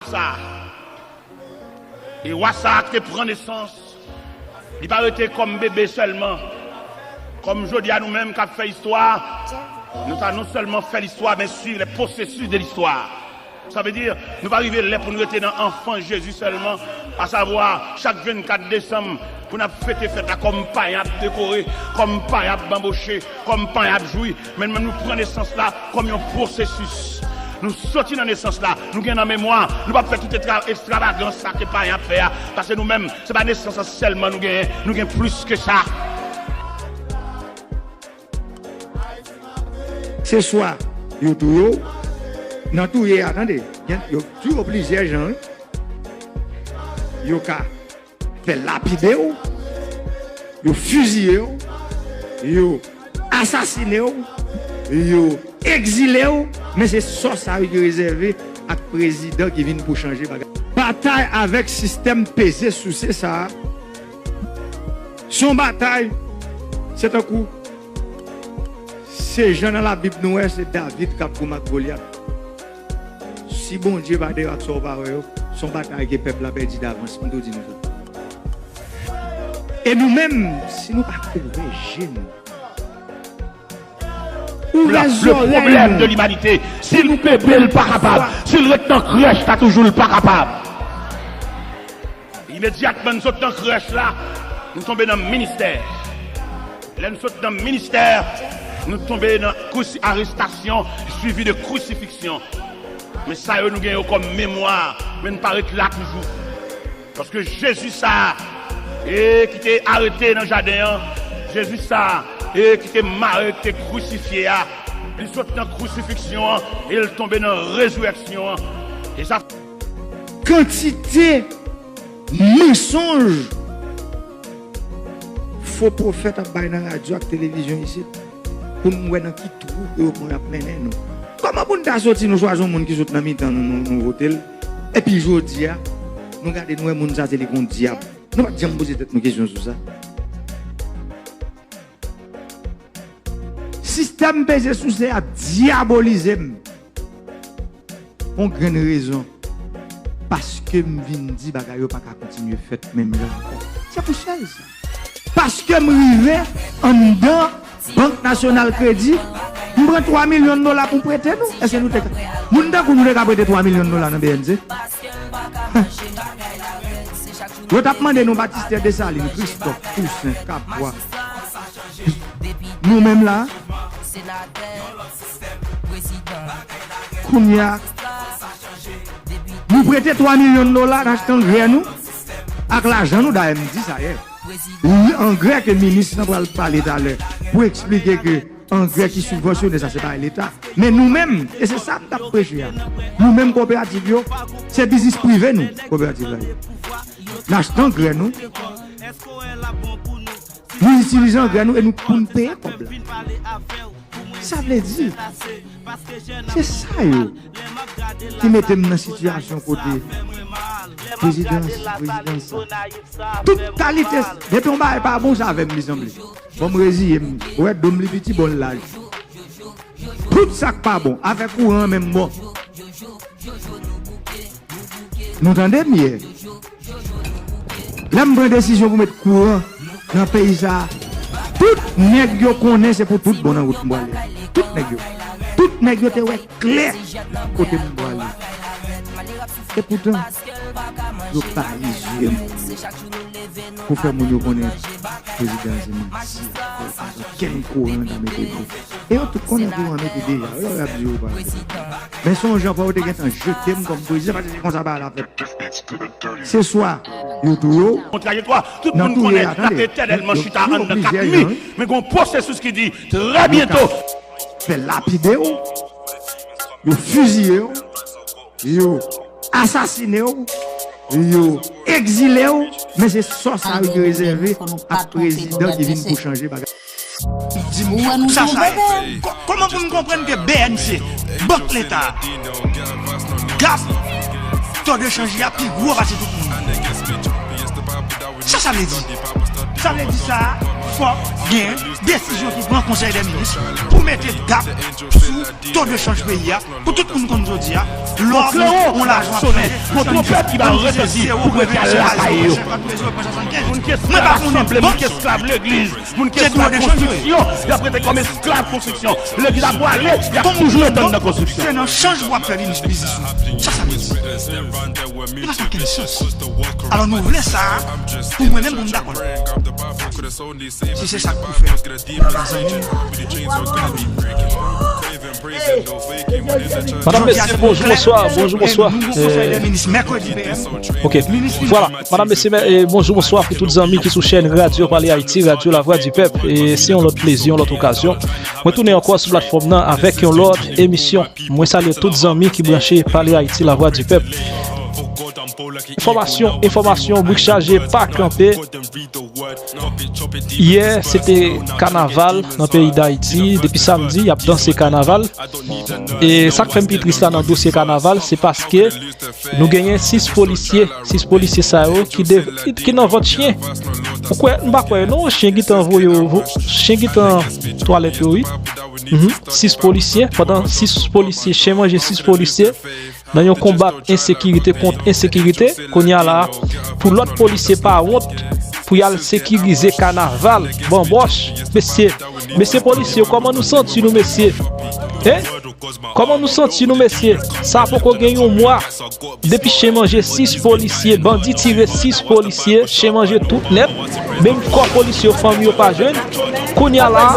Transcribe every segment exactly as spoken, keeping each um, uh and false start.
Sa. E wa sa a ki te pran nesans, li pa rete kòm bebe sèlman. Kòm jodi a nou menm k ap fè istwa, nou ta non sèlman fè listwa, men swiv lè pwosesis de listwa. Sa vle di, nou pa rive lè pou nou rete nan anfans Jezi sèlman, asavwa chak vennkat desanm pou n ap fete fèt la kòm payen ap dekore, kòm payen ap banboche, kòm payen ap jwi, men nou menm nou pran nesans la kòm yon pwosesis. Nou soti nan nesans la, nou gen nan memwa, nou p ap fè tout ekstra-, ekstravagans sa ke payen ap fè a, paske nou menm, se pa nesans la sèlman nou genyen, nou gen plis ke sa. Se swa yo touye w, nan touye a, tande, gen, yo touye w plizyè jan, wi. Yo ka fè lapide w, yo fiziye w, yo asasine w, yo egzile w, men se sò sa yo ki rezève ak prezidan ki vin pou chanje bagay. Batay avèk sistèm peze souse sa a, se yon batay, se tankou, se jan nan Labib nou wè, se David k ap goumen ak Golyat. Si Bondye pa te ak sa w pa wè yo, se yon batay ke pèp la pèdi davans, m tou di nou sa. E nou menm, si nou pa ouvè je nou, ouvè zòrèy nou, pou nou konprann. Le problème de l'humanité, si l bebe, l pa kapab. Si l ret nan krèch, l ta toujou l pa kapab. Imedyatman n sot nan krèch la, n tonbe nan ministè. Lè n sot nan ministè, nou tonbe nan krisi-, arestasyon, swivi de krisifiksyon. Men sa yo nou gen yo kòm memwa, men n pa ret la toujou. Paske Jezi sa a, e ki te arete nan jaden an, Jezi sa a, e ki te mare, ki te krisifye a, li sot nan krisifiksyon an, e l tonbe nan rezirèksyon an. E sa kantite mansonj fo pwofèt ap bay nan radyo ak televizyon isit, pou m wè nan ki twou yo pran y ap mennen nou. Kòman pou n ta soti, nou chwazi yon moun ki sot nan mitan nou, nou, nou vote l, epi jodi a, nou gade, nou wè moun sa se li k yon dyab? Nou pa t janm poze tèt nou kesyon sou sa. Sistèm peze souse a dyabolize m. Yon grenn rezon. Paske m vin di bagay yo pa ka kontinye fèt menm jan ankò. Se pou sèl sa. Paske m rive anndan Bank Nasyonal Kredi, m pran twa milyon dola pou m prete nou. Èske nou te ka, moun tankou nou te ka prete twa milyon dola nan B N C? Yo t ap mande nou Batistè, Desalin, Kristòf, Tousen, Kapwa. Nou menm la, kounye a, nou prete twa milyon dola, n achte angrè nou ak lajan nou, dayè m di sa yè. Li angrè ke minis lan pral pale talè pou eksplike ke angrè ki sibvansyone sa se bagay leta. Men nou menm, e se sa m t ap preche a, nou menm kooperativ yo, se biznis prive nou, kooperativ la ye. N achte angrè nou, nou itilize angrè nou e nou pou n peye kòb la. Sa vle di, se sa yo ki mete m nan sitiyasyon kote prezidans, prezidans sa. Tout kalite, depi yon bagay pa bon, sa avè m li sanble. Bon, m reziye m. Ou wè, do m li piti, bon, l laj. Tout sa k pa bon, afè kouran an menm bon. Nou tande m yè. Lè m pran desizyon pou met kouran nan peyi sa a, tout nèg yo konnen se pou tout bon nan wout m prale. Tout nèg yo. Tout nèg yo te wè klè kote m prale. Epoutan, yo pa izye m pou fè moun yo konnen prezidan se manti, pa gen okenn kouran ki mete dlo. E yo tout konnen kouran mete deja, yo lè y ap di yo pa mete. Men se yon jan fò yo te gentan jete m kòm prezidan, paske se konsa bagay la fèt. Se swa yo touye w, nan touye a, tande, yo touye w plizyè jan, wi. Men gon pwosesis ki di, trè byento, yo ka fè lapide w, yo fiziye w, yo asasine w, yo egzile w, men se sò sa yo ki rezève ak prezidan ki vin pou chanje bagay. Di m, sa sa ye? Kò-, kòman pou n konprann ke B N C, bank leta, gap, to de chanj li a pi gwo pase tout moun? Sa sa vle di? Sa vle di sa, Fòk gen desizyon ki pran Konsèy dè Minis pou mete dat sou to de chanj peyi a, pou tout moun konn jodi a, lò gen yon lajan ap chanje, bon twonpèt ki ba yo retèdi pou rete al lakay yo. Mwen pa konnen bank ki dwe de chanj. Moun ki esklav konstriksyon, y ap rete kòm esklav konstriksyon. Legliz ap pwale, y ap toujou ret ann nan konstriksyon. Se nan chanj w ap fè biznis ou. Sa sa vle di? Li pa fè okenn sans. Alò nou vle sa pou mwen menm pou m dakò. Si se sa k pou fè, zanmi m. Madanm, mesye, bonjou, bonswa, bonjou, bonswa. Ok. Vwala, madanm, mesye, bonjou, bonswa pou tout zanmi ki sou chèn Radyo Pale Ayiti, Radyo Lavwadipèp. E se yon lòt plezi, yon lòt okazyon. Mwen tounen ankò sou platfòm nan avèk yon lòt emisyon. Mwen salye tout zanmi ki branche Pale Ayiti, Lavwadipèp. Enfòmasyon, enfòmasyon, brik chaje, pa kanpe. Yè, se te kanaval nan peyi Dayiti. Depi samdi, y ap danse kanaval. E sa k fè m pi tris la nan dosye kanaval, se paske nou genyen sis polisye, sis polisye sa yo ki de, ki nan vant chen. Ou kwè, m pa kwè non, chen gentan voye yo, chen gentan twalèt yo, wi. Mhm. Sis polisye, pandan sis polisye, chen manje sis polisye, nan yon konbat ensekirite kont ensekirite, kounye a la, pou lòt polisye pa wont pou y al sekirize kanaval, banbòch, mesye, mesye polisye, kòman nou santi nou, mesye? Hein? Kòman nou santi nou, mesye? Sa poko gen yon mwa depi chen manje sis polisye, bandi tire sis polisye, chen manje tout nèt, menm kò polisye yo, fanmi yo pa jwenn. Kounye a la,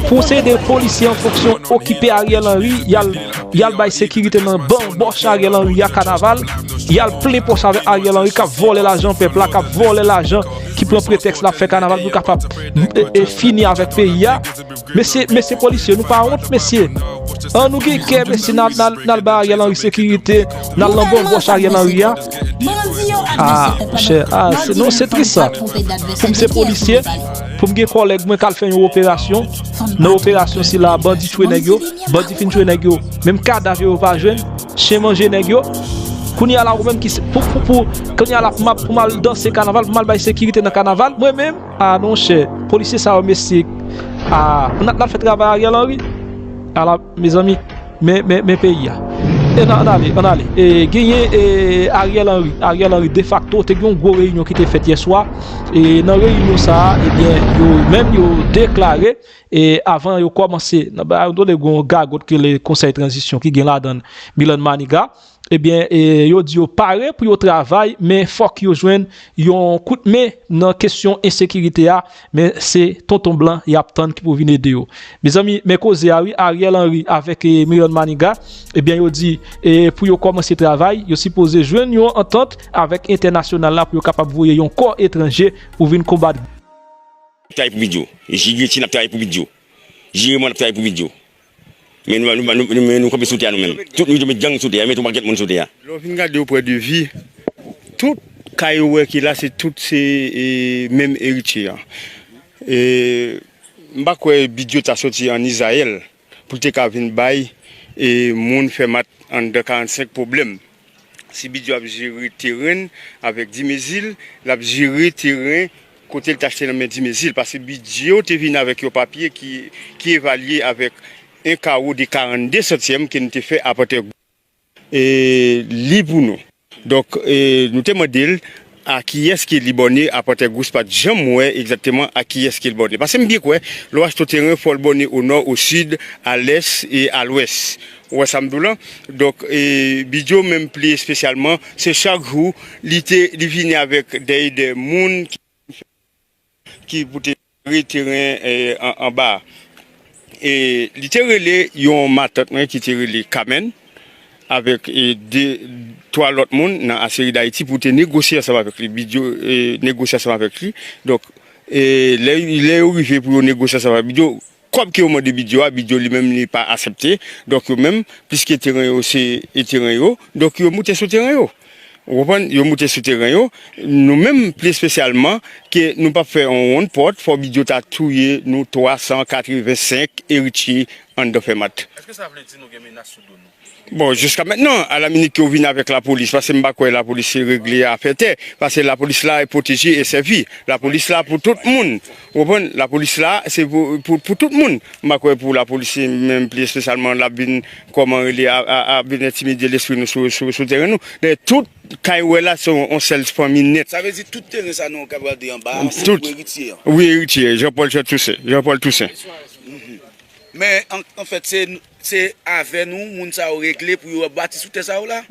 pou se de polisye an fonksyon okipe Ariel Henry, y al Y al bay sekirite nan banbòch Ariel Henry a kanaval. Y al plen pòch avèk Ariel Henry k ap vòlè lajan pèp la, k ap vòlè lajan, ki pran pretèks l ap fè kanaval pou l kapab, e, e, fini avèk peyi a. Mesye, mesye polisye, nou pa wont, mesye? An nou gen kè, mesye, n al, n al, n al bay Ariel Henry sekirite, n al nan banbòch Ariel Henry a. Ah, monchè, ah, se, non, se tris sa. Pou m se polisye, pou m gen kòlèg mwen k al fè yon operasyon, nan operasyon sila, bandi tchwe nèg yo, bandi fin tchwe nèg yo, menm kadav yo, yo pa jwenn, chen manje nèg yo. Kounye a la, ou menm ki se, pou, pou, pou, kounye a la, pou m al, pou m al danse kanaval, pou m al bay sekirite nan kanaval, mwen menm, ah, monchè, polisye sa yo, mesye, ah, n ap, n ap fè travay Ariel Henry. Ala, mezanmi, men, men, men peyi a. E nan, ann ale, ann ale. E genyen, e, Ariel Henry, Ariel Henry, defakto, te gen yon gwo reyinyon ki te fèt yè swa. E nan reyinyon sa a, ebyen, yo menm, yo deklare, e avan yo kòmanse, nan, ba, yo tande gen yon gagot ki rele Konsèy Tranzisyon, ki gen ladan l Milan Maniga. Ebyen, e, yo di yo pare pou yo travay, men fòk yo jwenn yon kout men nan kesyon ensekirite a, men se Tonton Blan y ap tann ki pou vin ede yo. Mezanmi, men koze a wi, Ariel Henry avèk, e, Milan Maniga, ebyen, yo di, e, pou yo kòmanse travay, yo sipoze jwenn yon antant avèk entènasyonal la pou yo kapab voye yon kò etranje pou vin konbat. Travay pou Bidyo. Jigeti n ap travay pou Bidyo. Jiremon ap travay pou Bidyo. Men nou, nou, nou, nou, men nou kanpe sou tè a nou menm. Tout nou met gang sou tè a, met yon pakèt moun sou tè a. Lè w vin gade oprè de vi, tout kay ou wè ki la, se tout se, e, menm eritye a. E, m pa kwè Bidyo ta soti ann Izrayèl pou l te ka vin bay, e, moun fè mat anndan karannsenk pwoblèm. Si Bidyo ap jere teren l avèk Dimezil, l ap jere teren kote l t achte nan men Dimezil, paske Bidyo te vin avèk yon papye ki, ki evalye avèk en kawo de karannde santyèm ke nou te fè apatè, e, li pou nou. Donk, e, nou te mande l a kiyès ke li bòne, apatè Gous pa t janm wè egzakteman a kiyès ke l bòne. Paske m byen kwè, lè w achte yon teren, fò l bòne o nò, o sid, a lès e a lwès. Ou wè sa m di w lan? Donk, e, Bidyo menm pli espesyalman, se chak jou, li te, li vini avèk dèyè de moun ki, ki pou te jere teren, e, an, anba a. E, li te rele yon matant mwen ki te rele Kamèn, avèk, e, de, twa lòt moun nan Aseri Dayiti pou te negosye ansanm avèk li. Bidyo, e, negosye ansanm avèk li. Donk, e, lè, lè yo rive pou yo negosye ansanm avèk Bidyo, kòb ke yo mande Bidyo a, Bidyo li menm li pa aksepte. Donk yo menm, piske teren yo se, e, teren yo, donk yo moute sou teren yo. Ou konprann? Yo moute sou teren yo. Nou menm, pli espesyalman, ke nou p ap fè yon wonn pòt, fò Bidyo ta touye nou twa san katrevensenk eritye anndan Fèmat. Èske sa vle di nou gen menas sou do nou? Bon, jiska mentnan, alaminit ke w vin avèk lapolis, paske m pa kwè lapolis se regle afè tè, paske lapolis la e pwoteje e sèvi. Lapolis la pou tout moun. Ou konprann? Lapolis la, se pou, pou, pou tout moun. M pa kwè pou lapolis, menm pli espesyalman, l ap vin, kòman rele, a, a, a vin entimide lespri nou sou, sou, sou teren nou. Dayè, tout kay ou wè la, se yon, yon sèl fanmi nèt. Sa vle di tout teren sa nou ka pral de anba a, se pou eritye an. Wi, eritye, Jean Paul Jean Toussaint. Jean Paul Toussaint. Men an, anfèt, se, se avè nou, moun sa yo regle pou yo bati sou tè sa yo la?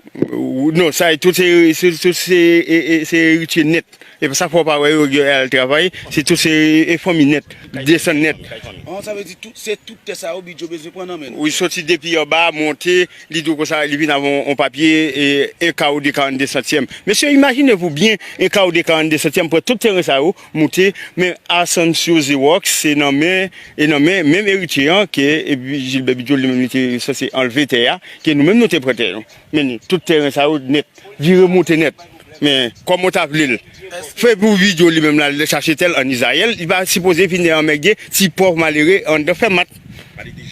Non, sa e tout se, se, tout se, e, e, se eritye nèt. E sa fò pa wè yo, yo al travay, se tout se e fanmi nèt, desann nèt. An, sa vle di tout, se tout tè sa yo Bidjo bezwen pran nan men nou. Wi, soti depi anba, monte, li tou konsa, li vin avè yon, yon papye, e, en kawo de karannde santyèm. Mesye, imajine vou byen, en kawo de karannde santyèm, pran tout teren sa yo, monte, men Asensio Zewox, se nan men, e nan men, menm eritye an, ke, e, Gilbert Bidjo, li menm, li te sanse anlve tè a, ke nou menm nou te pran tè nou. Men tout teren sa yo nèt, vire monte nèt. Men, kòman w ta vle l? Fè pou Bidjo li menm la, l chache tè l ann Izrayèl, li pa sipoze vin anmède ti pòv malere anndan Fèmat.